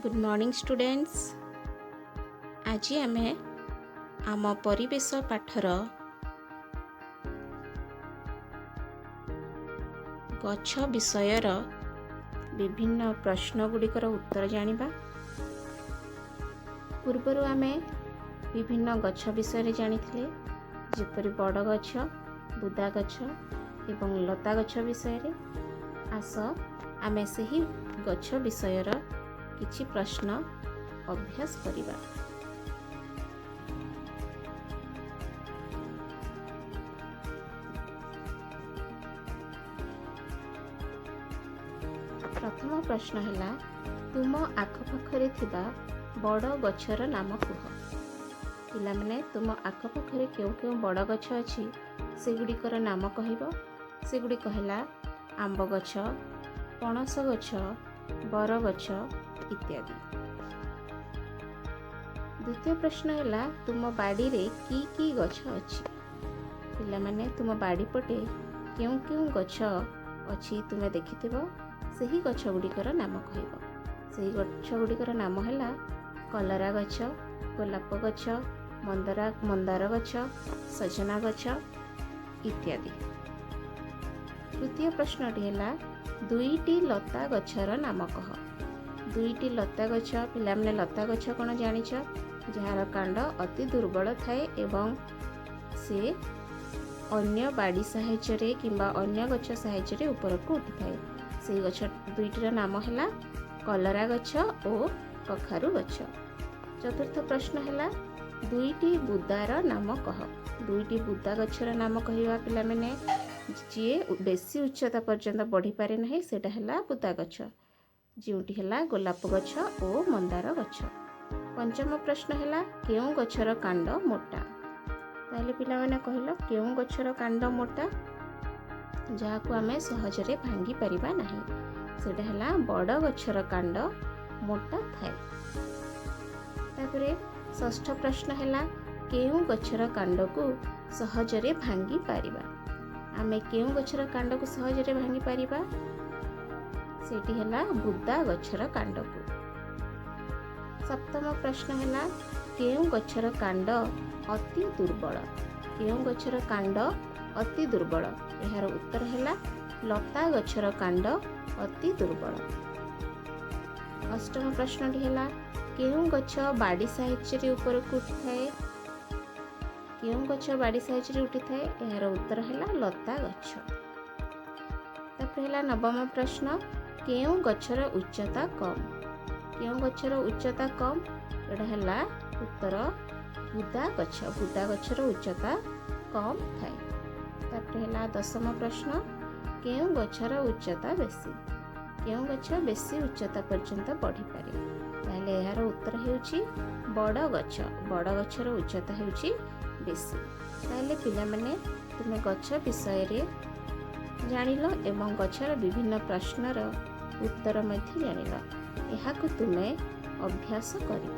Good morning students. ଆଜି ଆମେ ଆମ ପରିବେଶ ପାଠର ଗଛ ବିଷୟର ବିଭିନ୍ନ ପ୍ରଶ୍ନ ଗୁଡ଼ିକର ଉତ୍ତର ଜାଣିବା। ପୂର୍ବରୁ ଆମେ ବିଭିନ୍ନ ଗଛ ବିଷୟରେ ଜାଣିଥିଲେ, ଯେପରି ବଡ଼ ଗଛ, ବୁଦା ଗଛ ଏବଂ ଲତା ଗଛ ବିଷୟରେ। ଆସ, ଆମେ ସେହି ଗଛ ବିଷୟର କିଛି ପ୍ରଶ୍ନ ଅଭ୍ୟାସ କରିବା। ପ୍ରଥମ ପ୍ରଶ୍ନ ହେଲା, ତୁମ ଆଖପାଖରେ ଥିବା ବଡ଼ ଗଛର ନାମ କୁହ। ପିଲାମାନେ, ତୁମ ଆଖପାଖରେ କେଉଁ କେଉଁ ବଡ଼ ଗଛ ଅଛି, ସେଗୁଡ଼ିକର ନାମ କହିବ। ସେଗୁଡ଼ିକ ହେଲା ଆମ୍ବ ଗଛ, ପଣସ ଗଛ, ବରଗଛ ଇତ୍ୟାଦି। ଦ୍ୱିତୀୟ ପ୍ରଶ୍ନ ହେଲା, ତୁମ ବାଡ଼ିରେ କି କି ଗଛ ଅଛି? ପିଲାମାନେ, ତୁମ ବାଡ଼ି ପଟେ କେଉଁ କେଉଁ ଗଛ ଅଛି ତୁମେ ଦେଖିଥିବ, ସେହି ଗଛ ଗୁଡ଼ିକର ନାମ କହିବ। ସେହି ଗଛ ଗୁଡ଼ିକର ନାମ ହେଲା କଲରା ଗଛ, ଗୋଲାପ ଗଛ, ମନ୍ଦାର ଗଛ, ସଜନା ଗଛ ଇତ୍ୟାଦି। ତୃତୀୟ ପ୍ରଶ୍ନଟି ହେଲା, ଦୁଇଟି ଲତା ଗଛର ନାମ କହ। ଦୁଇଟି ଲତା ଗଛ। ପିଲାମାନେ, ଲତା ଗଛ କ'ଣ ଜାଣିଛ? ଯାହାର କାଣ୍ଡ ଅତି ଦୁର୍ବଳ ଥାଏ ଏବଂ ସେ ଅନ୍ୟ ବାଡ଼ି ସାହାଯ୍ୟରେ କିମ୍ବା ଅନ୍ୟ ଗଛ ସାହାଯ୍ୟରେ ଉପରକୁ ଉଠିଥାଏ। ସେଇ ଗଛ ଦୁଇଟିର ନାମ ହେଲା କଲରା ଗଛ ଓ କଖାରୁ ଗଛ। ଚତୁର୍ଥ ପ୍ରଶ୍ନ ହେଲା, ଦୁଇଟି ବୁଦାର ନାମ କହ। ଦୁଇଟି ବୁଦା ଗଛର ନାମ କହିବା। ପିଲାମାନେ, ଯିଏ ବେଶୀ ଉଚ୍ଚତା ପର୍ଯ୍ୟନ୍ତ ବଢ଼ିପାରେ ନାହିଁ, ସେଇଟା ହେଲା ବୁଦା ଗଛ, ଯେଉଁଟି ହେଲା ଗୋଲାପ ଗଛ ଓ ମନ୍ଦାର ଗଛ। ପଞ୍ଚମ ପ୍ରଶ୍ନ ହେଲା, କେଉଁ ଗଛର କାଣ୍ଡ ମୋଟା? ତାହେଲେ ପିଲାମାନେ କହିଲ, କେଉଁ ଗଛର କାଣ୍ଡ ମୋଟା, ଯାହାକୁ ଆମେ ସହଜରେ ଭାଙ୍ଗି ପାରିବା ନାହିଁ? ସେଇଟା ହେଲା ବଡ଼ ଗଛର କାଣ୍ଡ ମୋଟା ଥାଏ। ତାପରେ ଷଷ୍ଠ ପ୍ରଶ୍ନ ହେଲା, କେଉଁ ଗଛର କାଣ୍ଡକୁ ସହଜରେ ଭାଙ୍ଗି ପାରିବା ଆମେ? କେଉଁ ଗଛର କାଣ୍ଡକୁ ସହଜରେ ଭାଙ୍ଗି ପାରିବା? ସେଇଟି ହେଲା ବୁଦା ଗଛର କାଣ୍ଡକୁ। ସପ୍ତମ ପ୍ରଶ୍ନ ହେଲା, କେଉଁ ଗଛର କାଣ୍ଡ ଅତି ଦୁର୍ବଳ? କେଉଁ ଗଛର କାଣ୍ଡ ଅତି ଦୁର୍ବଳ? ଏହାର ଉତ୍ତର ହେଲା ଲତା ଗଛର କାଣ୍ଡ ଅତି ଦୁର୍ବଳ। ଅଷ୍ଟମ ପ୍ରଶ୍ନଟି ହେଲା, କେଉଁ ଗଛ ବାଡ଼ି ସାହାଯ୍ୟରେ ଉପରକୁ ଉଠିଥାଏ? କେଉଁ ଗଛ ବାଡ଼ି ସାହାଯ୍ୟରେ ଉଠିଥାଏ? ଏହାର ଉତ୍ତର ହେଲା ଲତା ଗଛ। ତାପରେ ହେଲା ନବମ ପ୍ରଶ୍ନ, କେଉଁ ଗଛର ଉଚ୍ଚତା କମ୍? କେଉଁ ଗଛର ଉଚ୍ଚତା କମ୍? ଏଇଟା ହେଲା ଉତ୍ତର ବୁଦା ଗଛ। ବୁଦା ଗଛର ଉଚ୍ଚତା କମ୍ ଥାଏ। ତାପରେ ହେଲା ଦଶମ ପ୍ରଶ୍ନ, କେଉଁ ଗଛର ଉଚ୍ଚତା ବେଶୀ? କେଉଁ ଗଛ ବେଶୀ ଉଚ୍ଚତା ପର୍ଯ୍ୟନ୍ତ ବଢ଼ିପାରେ? ତାହେଲେ ଏହାର ଉତ୍ତର ହେଉଛି ବଡ଼ ଗଛ। ବଡ଼ ଗଛର ଉଚ୍ଚତା ହେଉଛି ବେଶୀ। ତାହେଲେ ପିଲାମାନେ, ତୁମେ ଗଛ ବିଷୟରେ ଜାଣିଲ ଏବଂ ଗଛର ବିଭିନ୍ନ ପ୍ରଶ୍ନର ଉତ୍ତର ମଧ୍ୟ ଜାଣିଲ। ଏହାକୁ ତୁମେ ଅଭ୍ୟାସ କରିବ।